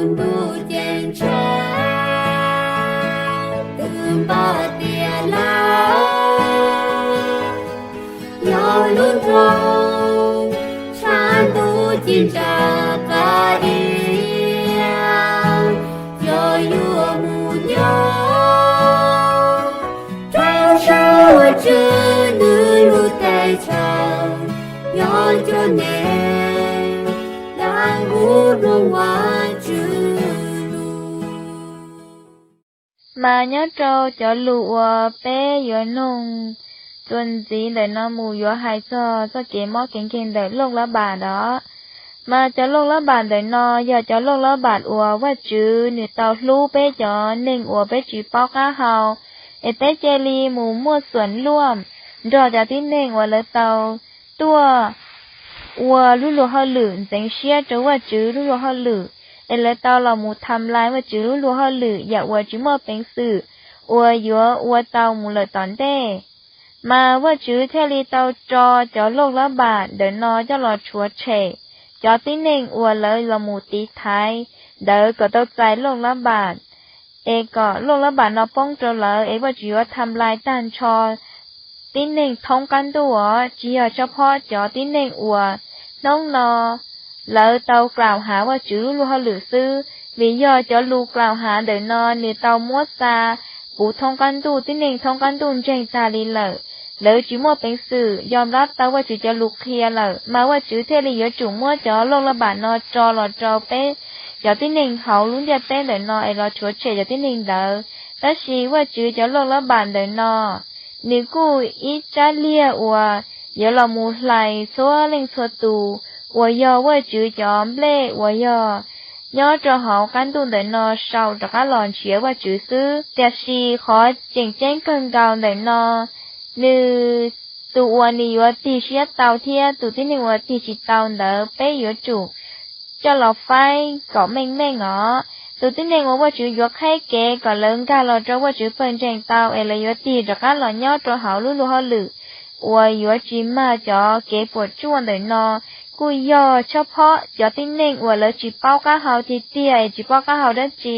Ntuj ceeb tsheej twb npaj tiav lawm, yog lub nroog tshav ntuj ci ntsa qab diav, yog yuav mus nyob rau sab Vajtswv nws lub teb chaws, yog cov neeg dab hu rau Vajtswv lus. Mas nyob rau cov lus uas peb yuav noog txuas ntxiv ntawm no mus yuav hais txog txoj kev mob kev nkeeg ntawm Looj Lab Npas ntawd. Mas cov Looj Lab Npas ntawm no yog cov Looj Lab Npas uas Vajtswv nws tau hlub peb cov neeg uas peb tsis paub qab hau, es peb cia li mus muaj xuam luaj nrog cov tib neeg uas lawv tau tuaj ua lub luag hauj lwm ntxeev siab rau Vajtswv lub luag hauj lwm, es lawv tau los mus tham lais Vajtswv lub luag hauj lwm yam uas tsis muaj peev xwm uas yuav ua tau mus lawm tom ntej. Mas Vajtswv thiaj li tau tso cov Looj Lab Npas ntawm no coj los rhuav tshem cov tib neeg uas lawv los mus tiv thaiv ntawd kom tau txais Looj Lab Npas, es kom Looj Lab Npas no poob rau lawv, es Vajtswv yuav tham lais tag nrho tib neeg thoob qab ntuj os, tsis yog tshaj phob cov tib neeg uas hnub no lawv tau klaus hav Vajtswv lub luag hauj lwm xwb, vim yog cov lus klaus hav ntawm no nws tau muab xa puv thoob qab ntuj, tib neeg thoob qab ntuj ntseeg tag li lawm, lawv tsis muaj peev xwm yog npab tau Vajtswv cov lus qhia lawm, mas Vajtswv thiaj li yuav tsum muab cov Looj Lab Npas no tso los rau peb cov tib neeg hauv lub ntiaj teb ntawm no es los rhuav tshem cov tib neeg ntawd. Tab sis Vajtswv cov Looj Lab Npas ntawm no, nws kuj ib tsab liag uas yuav los mus hlais txhua leej txhua tus uas yog Vajtswv cov nplej uas yog nyob rau hauv qab ntuj ntawm no sau rov qab los nrhiav Vajtswv xwb. Tiam sis qhov tseem ceeb kawg nkaus ntawm no, nws, tus uas nws yuav tig siab tau thiab tus tib neeg uas tig tsis tau ntawd peb yuav tsum coj los faib kom meej meej os. Tus tib neeg uas Vajtswv yuav qheb kev kom lawv nkag los rau Vajtswv pawg ntseeg tau es lawv yuav tig rov qab los nyob rau hauv lub luag hauj lwm uas yuav tsis mag cov kev puas tsuaj ntawm no, kuj yog tshab phob cov tib neeg uas lawv tsis paub qab hau tiag tiag es tsis paub qab hau dab tsi,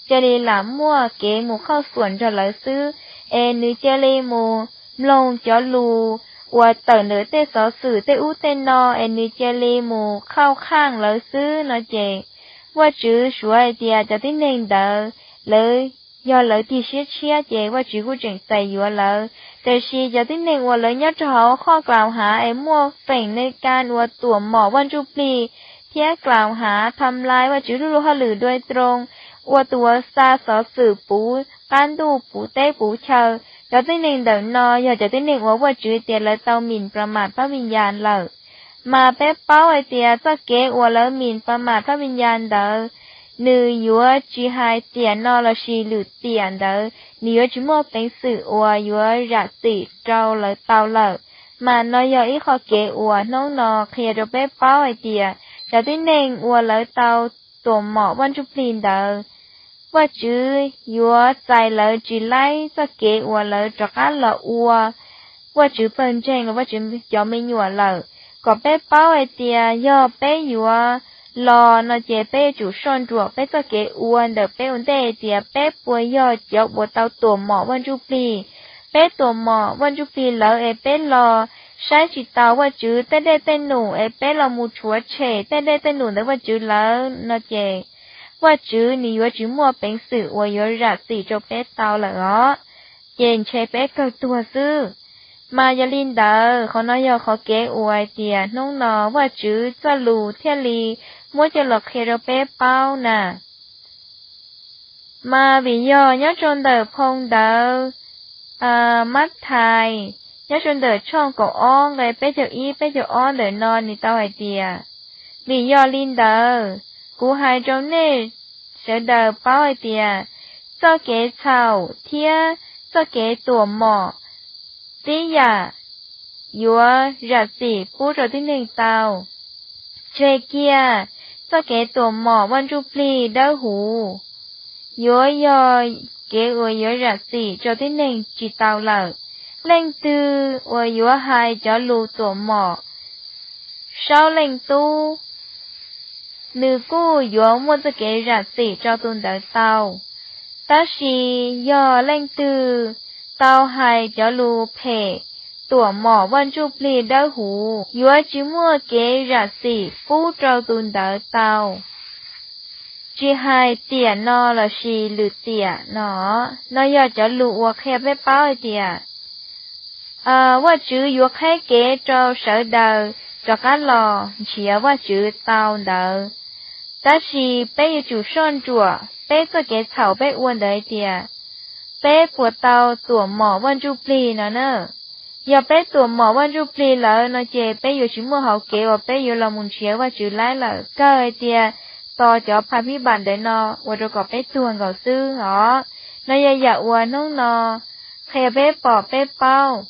cia li lam muaj kev mus qhauj xuam nrog lawv xwb, es nws cia li mus mloog cov lus uas tawm ntawm tej xov xwm tej ub tej no es nws cia li mus qhauj qhaaj lawv xwb no ces Vajtswv suav hais tias cov tib neeg ntawd lawv, yog lawv tig siab tshiab ces Vajtswv kuj tseem txais yuav lawv. Tiam sis cov tib neeg uas lawv nyob rau hauv qhov klaus hav es muaj feem neej kas uas tuam mom Vaj Ntsuj Plig thiab klaus hav tham lais Vajtswv lub luag hauj lwm dua roo, ua tus uas xa xov xwm puv qab ntuj puv teb puv chaw, cov tib neeg ntawm no yog cov tib neeg uas Vajtswv tias lawv tau mim plas mas pab vij yas lawm. Mas peb paub hais tias txoj kev uas lawv mim plas mas pab vij yas ntawd, nws yuav tsis hais tiam no lossis lwm tiam ntawd nws yuav tsis muaj peev xwm uas yuav zam txim rau lawv tau lawm. Mas no yog ib qho kev uas hnub no qhia rau peb paub hais tias cov tib neeg uas lawv tau tuam mom Vaj Ntsuj Plig ntawd, Vajtswv yuav txais lawv tsis laib txoj kev uas lawv rov qab los ua Vajtswv pawg ntseeg los Vajtswv cov me nyuam lawm. Kom peb paub hais tias yog peb yuav los no ces peb yuav tsum soj ntsuam peb txoj kev ua ntawm peb ua ntej tias peb puas yog cov uas tau tuam mom Vaj Ntsuj Plig. Peb tuam mom Vaj Ntsuj Plig lawm es peb los saib tsis taus Vajtswv tej dej tej num es peb los mus rhuav tshem tej dej tej num ntawd Vajtswv lawm no ces Vajtswv nws yuav tsis muaj peev xwm uas yuav zam txim rau peb tau lawm os, ces ntshe peb kawg tuag xwb. Mas yog li ntawd qhov no yog qhov kev uas hais tias hnub no Vajtswv txoj lus thiaj li muab coj los qhia rau peb paub na. Mas vim yog nyob rau ntawm phau ntawv Mathais, nyob rau ntawm tshooj kaum ob nqe peb caug ib peb caug ob ntawm no nws tau hais tias, vim yog li ntawd, kuv hais rau nej sawv daws paub hais tias txoj kev txhaum thiab txoj kev tuam mom tib yam yuav zam txim pub rau tib neeg tau. Tseg kiag txoj kev tuam mom Vaj Ntsuj Plig dawb huv, yuav yog kev uas yuav zam txim rau tib neeg tsis tau lawm. Leej twg uas yuav hais cov lus tuam mom saub leej tub nws kuj yuav muaj txoj kev zam txim rau tus ntawd tau. Tab sis yog leej twg tau hais cov lus phem, tuam mom Vaj Ntsuj Plig dawb huv, yuav tsis muaj kev zam txim pub rau tus ntawd tau. Tsis hais tiam no lossis lwm tiam no, no yog cov lus uas qhia peb paub hais tias Vajtswv yuav qheb kev rau sawv daws rov qab los nrhiav Vajtswv tau ntawd. Tab sis peb yuav tsum soj ntsuam peb txoj kev txhaum peb ua ntawd hais tias peb puas tau tuam mom Vaj Ntsuj Plig no na. Yog peb tuam mom Vaj Ntsuj Plig lawm no ces peb yuav tsis muaj hauv kev uas peb yuav los mus nrhiav Vajtswv laib lawm, kawg hais tias tos cov pha phib npam ntawm no ua rau kom peb tuag nkaus xwb os. No yog yam uas hnub no qhia peb pom peb paub.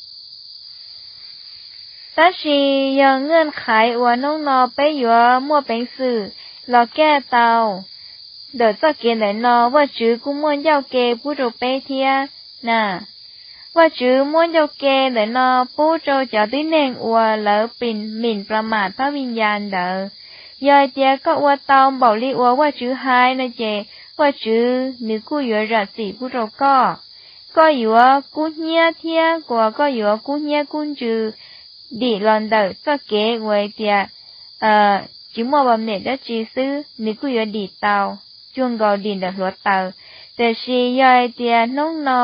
Tab sis yog nqaj qhaiv uas hnub no peb yuav muaj peev xwm los kaj tau ntawm txoj kev ntawm no, Vajtswv kuj muaj ncauj ke pub rau peb thiab na. Vajtswv muab ncauj ke ntawm no pub rau cov tib neeg uas lawv pim, mim pla mam thab vij nyas ntawd. Yog hais tias koj ua tau npaum li uas Vajtswv hais no ces Vajtswv nws kuj yuav zam txim pub rau koj. Koj yuav kub hnyiab thiab kuas koj yuav kub hnyiab kub ntsws dim los ntawm txoj kev uas hais tias tsis muaj vam meem dab tsi xwb, nws kuj yuav dim tau cuag nkaus dim ntawm hluav taws. Tiam sis yog hais tias hnub no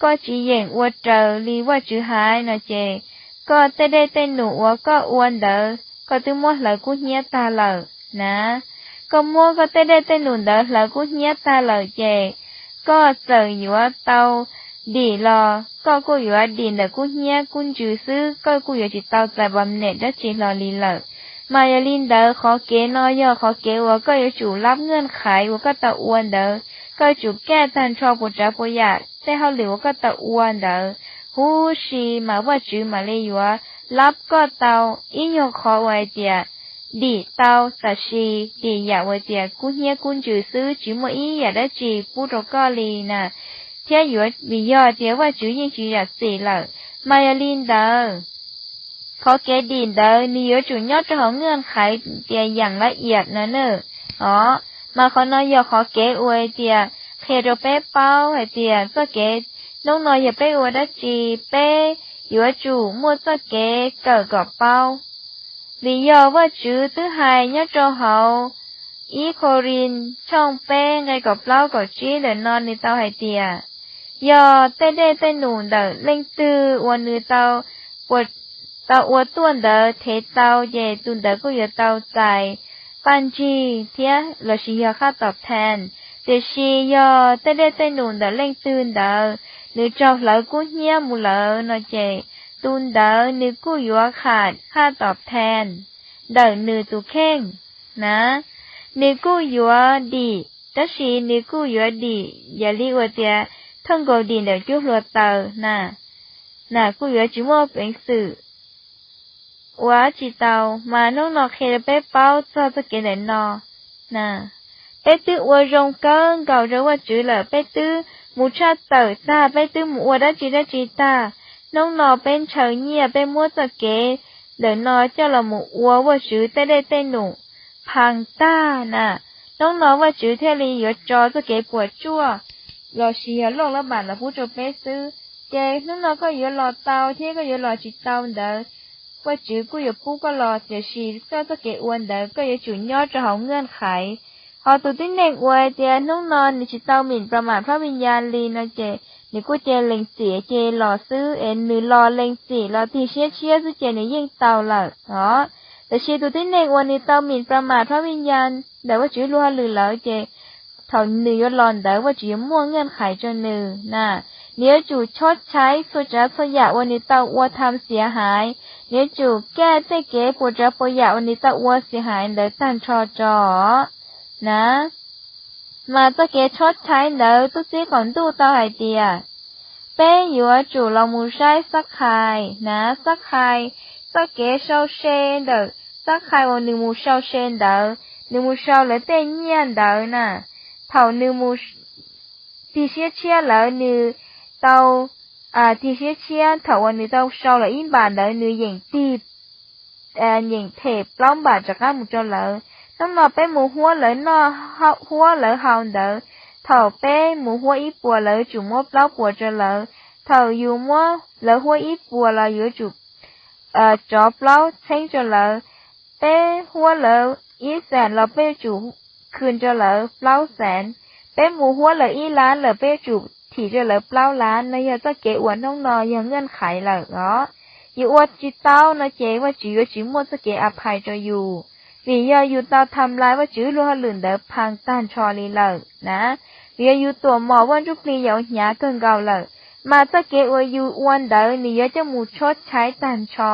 koj tsis yeem ua raws li Vajtswv hais no ces koj tej dej tej num uas koj ua ntawd koj twb muab hlawv kub hnyiab tag lawm na. Koj muab koj tej dej tej num ntawd hlawv kub hnyiab tag lawm ces koj txawm yuav tau dim los koj kuj yuav dim ntawm kub hnyiab kub ntsws xwb, koj kuj yuav tsis tau txais vam meem dab tsi hlo li lawm. Mas yog li ntawd qhov kev no yog qhov kev uas koj yuav tsum lab nqaj qhaiv uas koj tau ua ntawd, koj yuav tsum kaj tag nrho puas tsav puas yam tej hauj lwm uas koj tau ua ntawd huv si mas Vajtswv mam li yuav lab koj tau ib nyuag qhov uas hais tias dim tau tam sim, dim yam uas tias kub hnyiab kub ntsws xwb tsis muaj ib yam dab tsi pub rau koj li na. Thiab yuav vim yog tias Vajtswv yeej tsis zam txim lawm, mas yog li ntawd qhov kev dim ntawd nws yuav tsum nyob rau hauv nqaj qhaiv tias yam lab iam no na. Os, mas qhov no yog qhov kev uas tias qhia rau peb paub hais tias txoj kev hnub no yog peb ua dab tsi, peb yuav tsum muaj txoj kev kawm kom paub. Vim yog Vajtswv twb hais nyob rau hauv ib Kauleethaus tshooj peb nqe kaum plaub kaum tsib ntawm no nws tau hais tias yog tej dej tej num ntawm leej twg uas nws tau, tau ua tuaj ntawd thev tau ces tus ntawd kuj yuav tau txais paj ntsig thiab lossis yog qhaj tom phees. Tiam sis yog tej dej tej num ntawm leej twg ntawd nws raug hlawv kub hnyiab mus lawm no ces tus ntawd nws kuj yuav kham qhaj tom phees ntawm nws tus kheej na. Nws kuj yuav dim, tab sis nws kuj yuav dim yam li uas tias thaj nkaus dim ntawm cub hluav taws na, na kuj yuav tsis muaj peev xwm ua tsis tau. Mas hnub no qhia rau peb paub txog txoj kev ntawm no na. Peb twb ua zoo kawg nkaus rau Vajtswv lawm, peb twb mus tshaj tawm tag, peb twb mus ua dab tsi dab tsi tag. Hnub no peb ntshaw nyiaj, peb muab txoj kev ntawm no coj los mus ua Vajtswv tej dej tej num phav tag na. Hnub no Vajtswv thiaj li yuav tso txoj kev puas tsuaj lossis yog looj lab npam los pub rau peb xwb. Ces hnub no koj yuav los tau thiab koj yuav los tsis tau ntawd, Vajtswv kuj yuav pub koj los, tiam sis koj txoj kev ua ntawd koj yuav tsum nyob rau hauv nqaj qhaiv. Ho tus tib neeg uas tias hnub no nws tsis tau mim pla mam phab vij nyas li no ces nws kuj cia lees txim ces los xwb, es nws los lees txim los tig siab tshiab xwb ces nws yeej tau lawm os. Tiam sis tus tib neeg uas nws tau mim pla mam phab vij nyas ntawm Vajtswv lub hauj lwm lawm ces thaum nws yuav los ntawd Vajtswv yuav muaj nqaj qhaiv rau nws na. Nws yuav tsum chob tshaiv txhua tsav txhua yam uas nws tau ua tham xiav haiv, nws yuav tsum kaj tej kev puas tsav puas yam uas nws tau ua xiav haiv ntawd tag nrho tso na. Mas txoj kev chob tshaiv ntawd tub txib qaum ntuj tau hais tias peb yuav tsum los mus saib xab khai na, xab khai txoj kev sau se ntawm xab khai uas nws mus sau se ntawd, nws mus sau lawv tej nyiaj ntawd na. Thaum nws mus tig siab tshiab lawm nws tau, tig siab tshiab thaum uas nws tau sau lawm ib npam ntawd nws yeem tig, yeem them plaub npam rov qab mus rau lawv. Hnub no peb mus huab lawv noj, huab lawv haus ntawd, thaum peb mus huab ib puas lawv yuav tsum muab plaub puas rau lawv. Thaum yus muab lawv huab ib puas los yuav tsum rov plaub txheeb rau lawv. Peb huab lawv ib xees los peb yuav tsum khwv rau lawv plaub xees. Peb mus huab lawv ib lab lawm peb yuav tsum thim rau lawv plaub lab. No yog txoj kev uas hnub no yog nqaj qhaiv lawm os. Yus ua tsis tau no ces Vajtswv yuav tsis muaj txoj kev a phais rau yus, vim yog yus tau tham lais Vajtswv lub hauj lwm ntawd pha tag nrho li lawm na. Vim yog yus tuam mom Vaj Ntsujplig yau hnyav kawg nkaus lawm, mas txoj kev uas yus ua ntawd nws yuav coj mus tshab tshaiv tag nrho.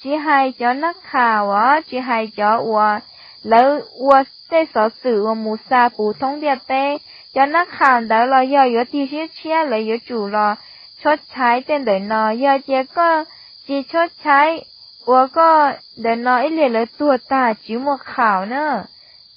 Tsis hais cov nab khaus os, tsis hais cov uas lawv ua tej xov xwm uas mus xa puv thoob ntiaj teb, cov nab khaus ntawd los yog yuav tig siab tshiab lawv yuav tsum los tshab tshaiv tej ntawm no. Yog tias koj tsis tshab tshaiv, ua koj ntawm no ib lig lawv tuag tag tsis muaj khaus na.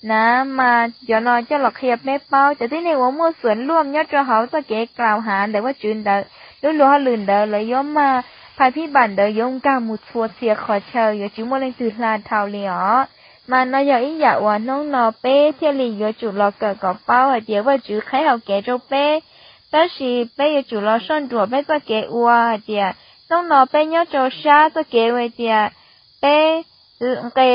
Na, mas cov no coj los qhia peb paub, cov tib neeg uas muaj xuam luaj nyob rau hauv txoj kev klaus hav ntawm Vajtswv ntawd, lub luag hauj lwm ntawd lawv yuav mag phais phib npam ntawd yuav nkag mus txhua txhia qhov chaw, yuav tsis muaj leej twg hla dhau li os. Mas no yog ib yam uas hnub no peb thiaj li yuav tsum los kawm kom paub hais tias Vajtswv qheb hau kev rau peb, tab sis peb yuav tsum los soj ntsuam peb txoj kev ua hais tias hnub no peb nyob rau sab txoj kev ua hais tias peb nqe,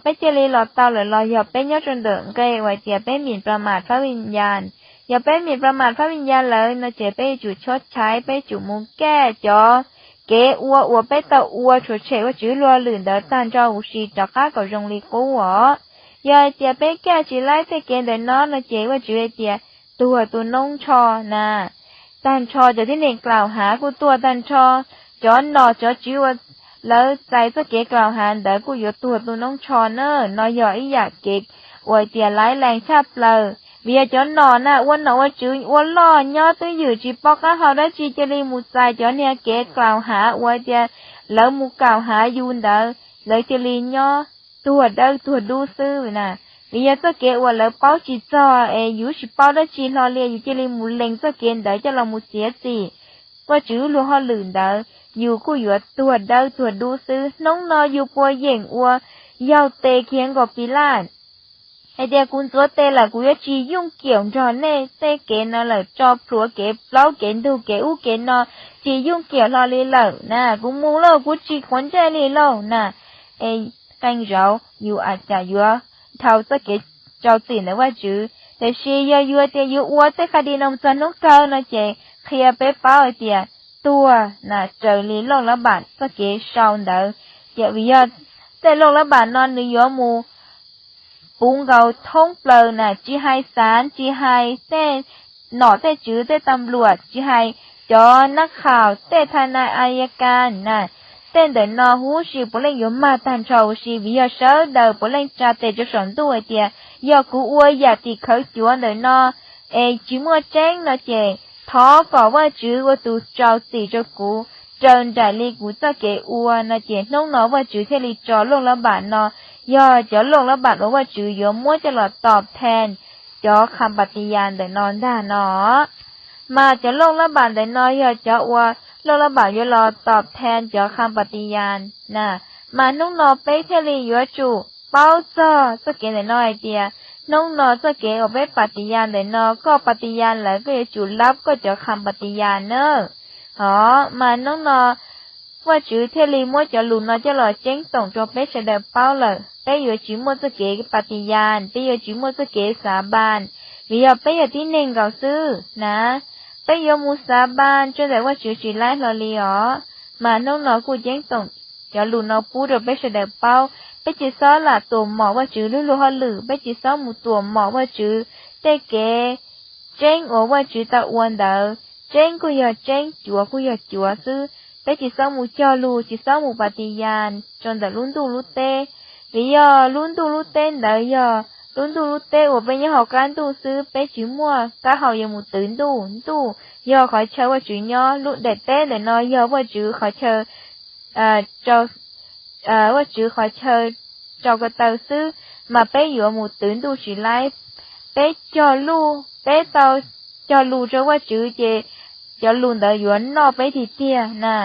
peb thiaj li los tau lawm los yog peb nyob rau ntawm nqe ua hais tias peb mis plas mas fab vij yas. Yog peb mis plas mas fab vij yas lawm no ces peb yuav tsum tshab tshaiv, peb yuav tsum mus kaj cov kev ua uas peb tau ua rhuav tshem Vajtswv lub hauj lwm ntawd tag nrho huv si rov qab kom zoo li qub os. Yog hais tias peb kaj tsis laib tej kev ntawm no no ces Vajtswv hais tias tuag tu noob nrho na. Tag nrho cov tib neeg klaus hav kuj tuag tag nrho, cov nom cov tswv uas lawv txais txoj kev klaus hav ntawd kuj yuav tuag tu noob nrho na. No yog ib yam kev ua tias laib lees tshaj plaws, vim yog cov nom na ua nom ua tswv ua loj nyob twj ywm tsis paub qab hau dab tsi cia li mus txais cov niag kev klaus hav ua tias lawv mus klaus hav yus ntawd, lawv cia li nyob tuag dawb tuag dub xwb na. Vim yog txoj kev uas lawv paub tsis txog es yus tsis paub dab tsi hlo li yus cia li mus lees txoj kev ntawd coj los mus txiav txim Vajtswv lub hauj lwm ntawd, yus kuj yuav tuag dawb tuag dub xwb. Hnub no yus puas yeem ua yaug tes kiag nkaus Pilaj hais tias kuv ntxuav tes lawm, kuv yuav tsis yooj kiam nrog nej tej kev no lawm, tso plhuav kev plaub kev ntug kev ub kev no, tsis yooj kiam hlo li lawm na, kuv mus lauj, kuv tsis quav ntsej li lauj na. Es qee zaum yus a cas yuav dhau txoj kev rau txim ntawm Vajtswv, tiam sis yog yus tias yus ua tej qha di no mus txog hnub kawg no ces qhia peb paub hais tias tuag na raws li Looj Lab Npam txoj kev sau ntawd. Ces vim yog tej Looj Lab Npam no nws yuav mus puv nkaus thoob plaws na, tsis hais xav, tsis hais tej nom tej tswv tej ta npluam, tsis hais cov nab khaus tej tha nai a ya kas na, tej ntawm no huv si puav leej yuav mag tag nrho huv si, vim yog sawv daws puav leej tsa tes rau saum ntuj hais tias yog kuv ua yam tim khawv cuav ntawm no es tsis muaj tseeb no ces thov kom Vajtswv ua tus rau txim rau kuv raws nraim li kuv txoj kev ua no ces hnub no Vajtswv thiaj li tso Looj Lab Npam no, yog cov Looj Lab Npam uas Vajtswv yuav muab coj los tob then cov qha npas tis yas ntawm no ntag no. Mas cov Looj Lab Npam ntawm no yog cov uas Looj Lab Npam yuav los tob then cov qha npas tis yas na. Mas hnub no peb thiaj li yuav tsum paub txog txoj kev ntawm no hais tias hnub no txoj kev uas peb pas tis yas ntawm no, koj pas tis yas lawm koj yuav tsum lab koj cov qha npas tis yas na. Hos mas hnub no Vajtswv thiaj li muab cov lus no coj los ceeb toom rau peb sawv daws paub lawm, peb yuav tsis muaj txoj kev pas tis yas, peb yuav tsis muaj txoj kev xav npas, vim yog peb yog tib neeg nkaus xwb na. Peb yuav mus xav npas rau ntawm Vajtswv tsis laib hlo li os. Mas hnub no kuj ceeb toom cov lus no pub rau peb sawv daws paub, peb tsis txhob lam tuam mom Vajtswv lub luag hauj lwm, peb tsis txhob mus tuam mom Vajtswv tej kev tseeb uas Vajtswv tau ua ntawd. Tseeb kuj yog tseeb, cuav kuj yog cuav xwb. Peb tsis txhob mus cog lus, tsis txhob mus pas tis yas rau ntawm lub ntuj lub teb, vim yog lub ntuj lub teb ntawd yog lub ntuj lub teb uas peb nyob hauv qab ntuj xwb, peb tsis muaj qab hau yuav mus twv ntuj. Ntuj yog qhov chaw Vajtswv nyob, lub daim teb ntawm no yog Vajtswv qhov chaw, Vajtswv qhov chaw rau ko taw xwb, mas peb yuav mus twv ntuj tsis laib. Peb cog lus, peb tau cog lus rau Vajtswv ces cov lus ntawd yuav noj peb tiag tiag na.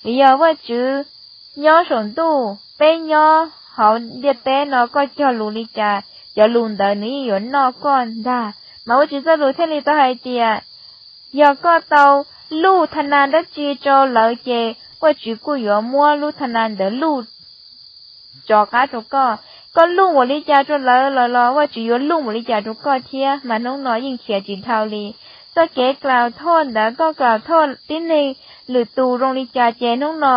Vim yog Vajtswv nyob saum ntuj, peb nyob hauv ntiaj teb no koj cog lus li cas, cov lus ntawd nws yeej yuav noj koj ntag. Mas Vajtswv txoj lus thiaj li tau hais tias, yog koj tau luj tha nas dab tsi rau lawv ces Vajtswv kuj yuav muab lub tha nas ntawd luj rov qab rau koj. Koj luj npaum li cas rau lawv los los Vajtswv yuav luj npaum li cas rau koj thiab. Mas hnub no yeej khiav tsis dhau li. Txoj kev klaus thoj ntawd, koj klaus thoj tib neeg lwm tus zoo li cas ces hnub no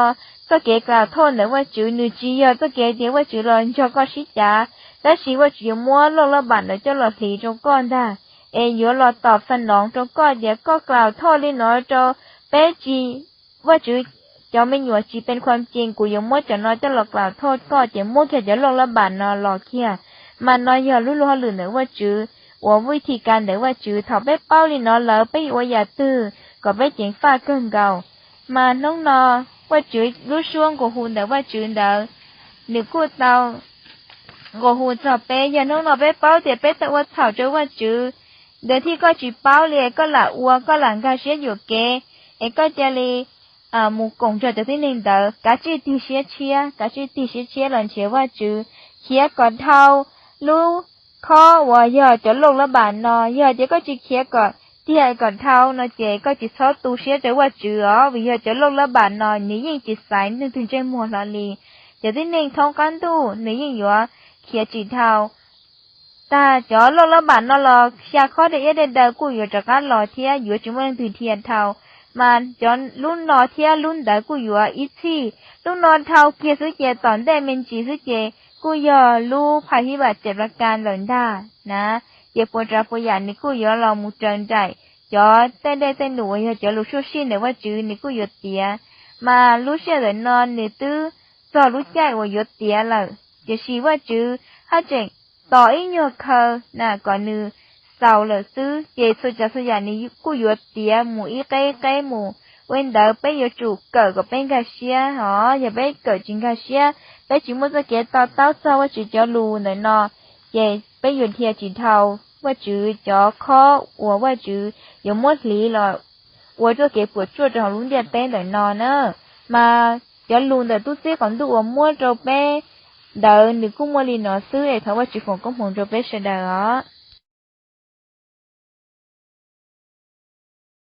txoj kev klaus thoj ntawm Vajtswv nws tsis yog txoj kev tias Vajtswv los nrog koj sib cav, tab sis Vajtswv yuav muab loj lab npam ntawd coj los hliv rau koj ntag, es yuav los tom xa noov rau koj tias koj klaus thoj li no rau peb tsis, Vajtswv cov me nyuam tsis pes khuam ces kuv yuav muab cov no coj los klaus thoj koj, ces muab kiag cov loj lab npam no los kiag. Mas no yog lub luag hauj lwm ntawm Vajtswv uas vij thi kas ntawm Vajtswv. Thaum peb paub li no lawm peb yuav ua yam twg kom peb ceev faj kawg nkaus. Mas hnub no Vajtswv lub suab nqua hu ntawm Vajtswv ntawd, nws kuj tau nqua hu txog peb. Yog hnub no peb paub tias peb tau ua txhaum rau Vajtswv, ntawd thiab koj tsis paub li, koj lam ua, koj lam nkag siab yuam kev, es koj cia li mus koom nrog cov tib neeg ntawd, kav tsij tig siab tshiab, kav tsij tig siab tshiab los nrhiav Vajtswv, khiav kom dhau lub khob uas yog cov loj lab npam no. Yog tias koj tsis khiav kom tiag kom dhau no ces koj tsis txhob tu siab rau Vajtswv os, vim yog cov loj lab npam no nws yeej tsis xaiv leej twg ntsej muag hlo li. Cov tib neeg thoob qab ntuj nws yeej yuav khiav tsis dhau. Tag cov loj lab npam no los xya khob dej iab dej daw kuj yuav rov qab los thiab, yuav tsis muaj leej twg dhia dhau. Mas cov lub no thiab lub ntawd kuj yuav ib txhij. Lub no dhau kiag xwb ces tom ntej me ntsis xwb ces kuj yog lub phas hib npam cem la kas lawm ntag na. Ces puas tsav puas yam nws kuj yuav los mus raws nraim cov tej dej tej num uas yog cov lus suaj sij ntawm Vajtswv nws kuj yuav tiav. Mas lub sij hawm ntawm no nws twb txog lub caij uas yuav tiav lawm, tiam sis Vajtswv haj tseem tos ib nyuag khaws na kom nws xaus lawm xwb, ces txhua tsav txhua yam nws kuj yuav tiav mus ib qeb ib qeb mus. Ua li ntawd peb yuav tsum kawm kom peb nkag siab os. Yog peb kawm tsis nkag siab, peb tsis muaj txoj kev to taub txog Vajtswv cov lus ntawm no, ces peb yuav dhia tsis dhau Vajtswv cov khob uas Vajtswv yuav muab hliv los ua txoj kev puas tsuaj rau hauv lub ntiaj teb ntawm no na. Mas cov lus ntawm tub txib qaum ntuj uas muab rau peb ntawd nws kuj muaj li no xwb es thov Vajtswv foom koob hmoov rau peb sawv daws os.